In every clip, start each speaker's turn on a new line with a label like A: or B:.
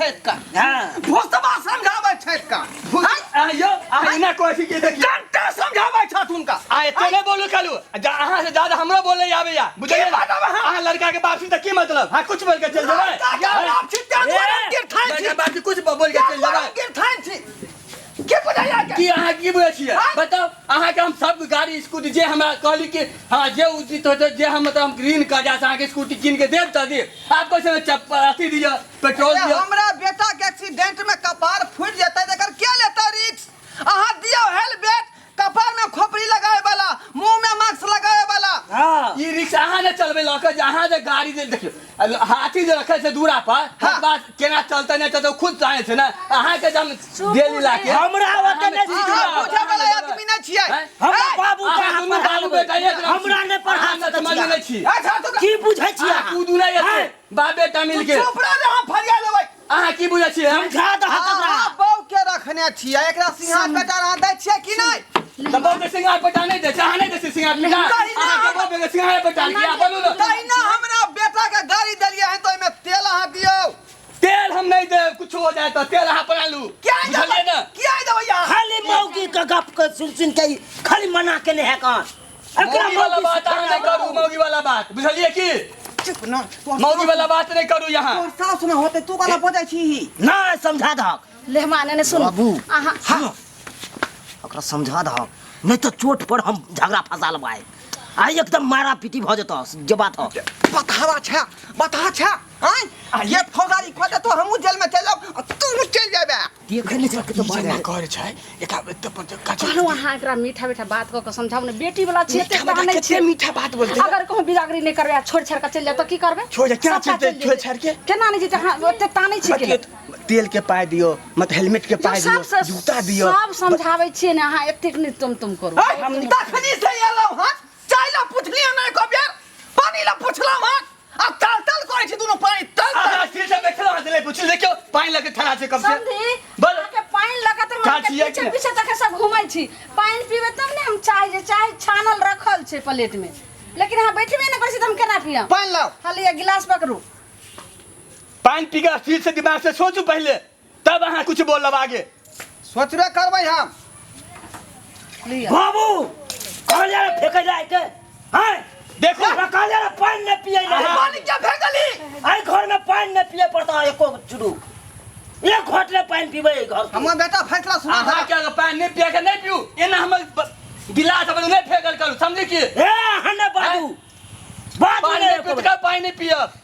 A: छथि का।
B: हाँ।
A: भूसबा समझाबै छथि का।
C: अहाँ यौ, अहाँ एना कहै छी कि देखियौ।
A: डंटा समझाबै छथि हुनका।
C: आ एते नहि बोलू कालू, अहाँ से ज्यादा हमरो बोले आबैया, बुझलियै
A: की
C: ने?
A: मतलब अहाँ?
C: अहाँ लड़का के बाप छी तऽ की मतलब? हाँ, कुछ बोल के चलि जेबै?
A: लड़का के बाप छी, ताहि दुआरे हम गिरथाइन छी।
C: लड़का के बाप छी, कुछ बोल के चलि जेबै?
A: गिरथाइन छी। की बुझैया के?
C: की अहाँ की बुझै छियै?
A: हाँ?
C: बताउ, अहाँके हम सब गाड़ी स्कूटी जे हमरा कहली कि हाँ जे उचित होतै, जे हम मतलब हम ऋण कर्जा से अहाँके स्कूटी कीन के देब तऽ देब। आप कैसे चप्पल अथी दिअ, पेट्रोल
A: अरे
C: दिअ।
A: हमरा बेटा के एक्सीडेंट में कपार फूटि जेतै तऽ एकर के लेतै रिस्क? अहाँ दियौ हेलमेट, कपार में खोपड़ी लगाए वाला, मुंह में मास्क लगाए वाला।
B: हाँ।
C: ई रिक्शा अहाँ ने चलबै लऽ के, जे अहाँ जे गाड़ी जे देखियौ, हाथी जे रखै छै दूरा पर,
A: हाँ।
C: बात केना चलतै नहि चलतै खुद जानै छै ने। अहाँ के जब डेली ला के
B: हमरा ओते नहि
C: अहाँ
B: सीखना।
A: अहाँ बुझै वाला आदमी नहि छियै।
C: हैं?
B: हमरा
A: हैं?
B: बाबू के
C: अहाँ
B: अहाँ
C: दुनू
B: पढ़ा
C: बाबू
B: लेबै।
C: बेटा एक रंग
B: हमरा
C: छी।
B: नहि पढ़ा
C: अहाँ
B: सकै
C: समझ
B: छी।
C: नहि छी।
A: अच्छा, तो
B: की बुझै छी
C: अहाँ
B: अहाँ?
C: कूदू नहि एते,
B: हैं?
C: बाप बेटा मिल के।
A: चुप रह, हम फरिया लेबै।
C: अहाँ की बुझै छियै?
B: समझा दहक एकरा।
A: अहाँ बहू के रखने छियै, एकरा सिंघार पेटार अहाँ दै छियै कि नहि?
C: तऽ बहू के सिंगार पेटार नहि दै छै, अहाँ नहि दै छियै सिंगार पेटार?
A: तहिना
C: अहाँके बहू के सिंगार पेटार किया बोलू ने?
A: तहिना हमरा बेटा के गाड़ी देलियै हन तऽ ओहिमे तेल अहाँ दियौ।
C: तेल हम नहीं देब, कुछ हो जाए तो तेल अहाँ बना लू।
A: किया देबै?
C: बुझलियै ने?
A: किया देबै अहाँ?
B: खाली मौगी के गप के सुन सुन के ई खाली मना केने है कान। एकरा
C: मौगी वाला
B: मौगी
C: बात अहाँ नहीं करू, मौगी वाला बात बुझलियै की?
A: चुप न, तोहर
C: मौगी वाला बात नहीं करू यहाँ।
A: तोहर सास न होते तू काला बजै छी?
B: ना समझा दहक।
D: लेहमान ने सुन।
B: बाबू।
D: अहाँ
B: हाँ, ओकरा समझा दहक, नहीं तो चोट पर हम झगड़ा फंसा लेबै, आ एकदम मारा पीटी भऽ जेतौ जे बात हो।
A: बतहवा छै, बतहा छै। आय ये फौजदारी कऽ देतो, हमहूँ जेल में चलि जाब आ तू चलि जेबे।
B: देखै नहि छै कतौ
C: जेना करे छै एकरा एते पर काज।
D: कहलहुँ अहाँ एकरा मीठा मीठा बात कऽ के समझाउ ने, बेटी वाला छियै, एतेक
C: मीठा
D: तानै
C: मीठा
D: छियै।
C: कते मीठा बात बोलते।
D: अगर कहूँ बिदागरी नहि करबै आ छोड़ि छाड़ि कऽ चलि जाउ तऽ की करबै?
C: छोड़ि के केना
D: सबटा
C: चलि
D: चलि
C: छोड़ि
D: जेतै।
C: छाड़ि के?
D: केना नहि जेतै? अहाँ ओते तानै छियै
C: बतियौ
D: केना?
C: तऽ तेल के पाइ दियौ, मत हेलमेट के पाइ
D: सब
C: दियौ, जूता दियौ।
D: सब समझाबै छियै ने, अहाँ एतेक नहि तुम तुम करू।
A: आय, तखनी से एलहुँ हँ, चाय ला पुछलियै नहि एको बेर, पानी ला पुछलहुँ हँ, आ तल तल करै छी दुनू पानि तल तल।
C: अहाँ स्थिर से बैठल अहाँ से नहि पुछल, देखियौ पानि लऽ के ठड़ा छै कब से।
D: समझी?
C: बोल।
D: अहाँके पानि लऽ कऽ तऽ हम
C: का
D: अहाँके
C: छियै
D: पीछे
C: कि?
D: पीछे तक सब घुमै छी। पानि पीबै तब ने हम चाय, जे चाय छानल रखल छै प्लेट में, लेकिन अहाँ बैठबे नहि करै छी तऽ हम केना पियब?
A: पानि लाउ।
D: हँ लिअ, गिलास पकड़ू।
C: पानि पी के स्थिर से दिमाग से सोचू पहिले, तब अहाँ कुछ बोलब आगे।
A: सोचबे करबै हम।
D: लिअ।
B: बाबू कहलियै ने फेकै जाय के हैं?
C: देखू।
B: हमरा कहलियै ने पानि नहि पियै लए।
A: पानि किया फेकली?
B: एहि घर में पानि नहि पियै पड़ता एको चुरू, एक घोट नहि पानि पीबै एहि घर के।
A: हमर बेटा फैसला सुना।
C: अहाँ के अगर पानि नहि पियै के नहि पीऊ, एना हमर गिलास अपन नहि फेकल करू, समझी की?
B: ए अहाँ नहि बाजू, बाजू
C: पानि
B: नहि
C: नहि
B: एको बेर।
C: पीत पानि नहि पियब।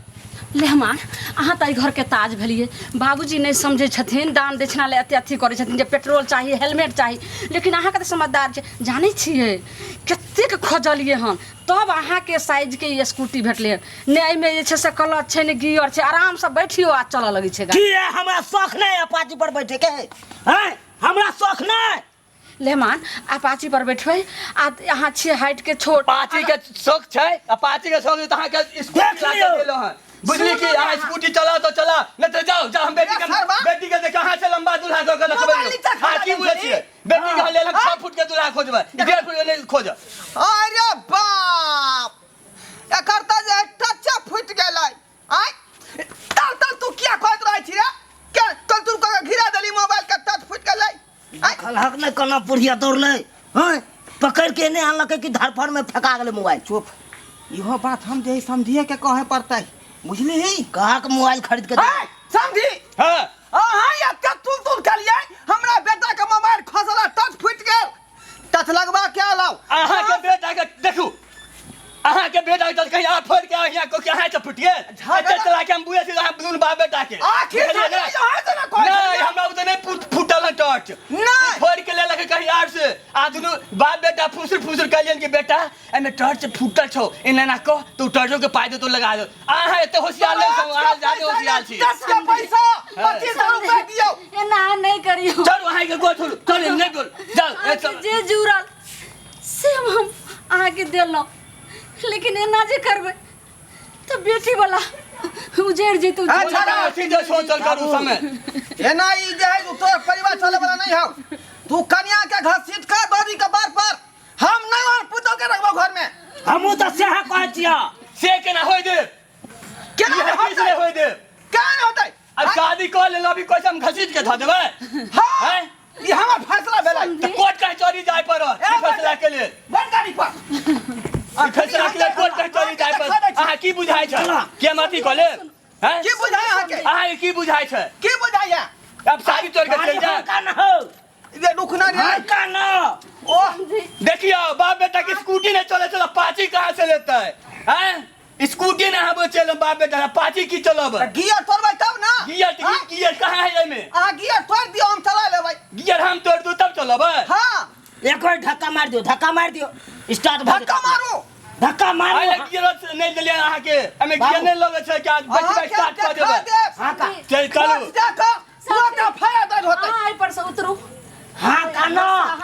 D: लेहमान, अहाँ तऽ एहि घरके ताज भेलियै। बाबूजी नहि समझै छथिन, दान दक्षिणा लए एते अथी करै छथिन जे पेट्रोल चाही, हेलमेट चाही, लेकिन अहाँके तऽ समझदार छै। जानै छियै कतेक खोजलियै हन तब अहाँके साइजके ई स्कूटी भेटलै हन ने। एहिमे जे छै से क्लच छै ने गियर छै, आरामसँ बैठियो आ चलऽ लगै छै गाड़ी।
B: की है, हमरा शौख नहि है अपाची पर बैठे के हैं, हमरा शौख नहि।
D: लेहमान, अपाची पर बैठबै आ अहाँ छियै हाइट के छोट।
C: अपाची के शौक छै, अपाची के शौक छै तऽ अहाँके स्कूटी
B: देख
C: ला के
B: लियौ।
C: देलहुँ हन, बुझली की?
D: सुनू ने
C: अहाँ
D: अहाँ।
C: स्कूटी चला तो चला, नहीं तो जाओ जाओ, हम बेटी के
A: ए सरवा।
C: बेटी के देखियौ अहाँ से लंबा दूल्हा कऽ के रखबै।
A: मोबाइल नीचा खसा
C: अहाँ की
A: देल
C: बुझै
A: छी?
C: छियै? बेटी के लेल 6 फुट के दूल्हा खोजबै, 1.5 फुट के नहि खोजब।
A: अरे बाप, एकर तऽ जे टच्चा फुटि गेलै। आय तल तल तू किया कहैत रहै छी रे? के तल तू कऽ के घिरा देली, मोबाइल के टच फुटि गेलै। आय
B: खलहक नहि केना बुढ़िया दौड़लै हैं, पकड़ि के एने आनलकै कि धरफड़ में फेका गेलै मोबाइल।
A: चुप, इहो बात हम जे समझिए के कहे पड़तै, बुझली?
B: कहाँ के मोबाइल खरीद के दे?
A: आय समझी।
C: हाँ।
A: अहाँ एते तुल तुल केलियै, हमरा बेटा के मोबाइल खसल आ टच फुटि गेल, टच लगबा के अलाउ।
C: अहाँ के बेटा के देखू, अहाँ के बेटा के कहीं आप फोड़ के यहाँ को अहाँ से फुट गेल।
A: झगड़ा-
C: एते चला के हम बुझै छी अहाँ दुनू बाप बेटा के।
A: आखिर
C: बुझलियै
A: झगड़ा
C: ने?
A: यहाँ से ना कहै
C: नहीं,
A: छलियै।
C: हमरा उधर नहीं फूटल है टॉर्च।
A: नहीं।
C: फोड़ के लेलक कहीं आर से, आ दुनू बाप बेटा फुसुर फुसुर कहलियन कि बेटा एमे टॉर्च फूटल छौ, एना एना कह तो टॉर्चो के पाइ दे तो लगा दो। अहाँ एते होशियार नहीं छौ, अहाँ ज्यादा होशियार छी।
A: 10 के पैसा 2500 रुपया दियौ।
D: एना नहि करियौ।
C: चलू अहाँ के गोड़ छोड़ू, चलू नहीं बोल जाओ। ए
D: अहाँके
C: चल।
D: जे जुड़ल से हम अहाँके देलहुँ, लेकिन एना जे करबै तऽ बेटी वाला उजड़ जेतौ।
A: अच्छा,
C: सीधे सोचल करू समय।
A: एना ई जे है तोर परिवार चले वाला नहीं हौ। तू कन्या के घसीट कर दादी के बार पर, हम नहीं और पुतोह के रखबो घर में।
B: हमहूँ तऽ सएह कहै छियऽ।
C: से केना होय दे?
A: केना
C: इएह
A: होतै?
C: किछु नहि होय दे।
A: केना होतै?
C: अब शादी शादी कऽ लेलहुँ, अभी कैसे हम घसीट के धऽ देबै?
A: हां,
C: हैं?
A: ई हमर फैसला भेलै।
C: तऽ कोर्ट कचहरी जाय पड़त
A: ए,
C: ई फैसला के लेल।
A: बैठ गाड़ी पर।
C: ई फैसला के लेल कोर्ट कचहरी जाय पड़त। अहाँ की बुझाइ छै कि हम अथी कऽ लेब? हैं?
A: की बुझाय अहाँके?
C: अहाँके की बुझाइ छै?
A: की बुझाइया?
C: अब शादी तोड़ के चलि जाए।
B: का न हो।
A: ये रुकना रे।
B: हल्का न।
A: ओह,
C: देखियो, बाप बेटा के स्कूटी नहीं चले चलो, पाची कहाँ से लेते हैं? स्कूटी नहीं हम चलो बाप बेटा, पाची की चलब?
A: गियर तोड़बै तब ना।
C: गियर?
A: हाँ?
C: गियर कहाँ है एमे?
A: अहाँ गियर तोड़ दियौ, हम चला लेबै।
C: गियर हम तोड़ दू तब चलब?
A: हाँ।
B: एक और धक्का मार दियो, धक्का मार दियो, स्टार्ट भ।
A: धक्का मारू?
B: धक्का मारू।
C: आइ गियर नहीं देलियै अहाँके, एमे गियर नहीं लगै छै कि आज
A: अहाँ
C: बैठ
A: के
C: स्टार्ट कऽ
A: देखा
C: देबै।
A: देब।
B: हाँ का।
C: चल चलू।
A: जा कऽ पूरा फायर दर्द होतै।
D: अहाँ एहि पर से उतरू।
B: हाँ का न।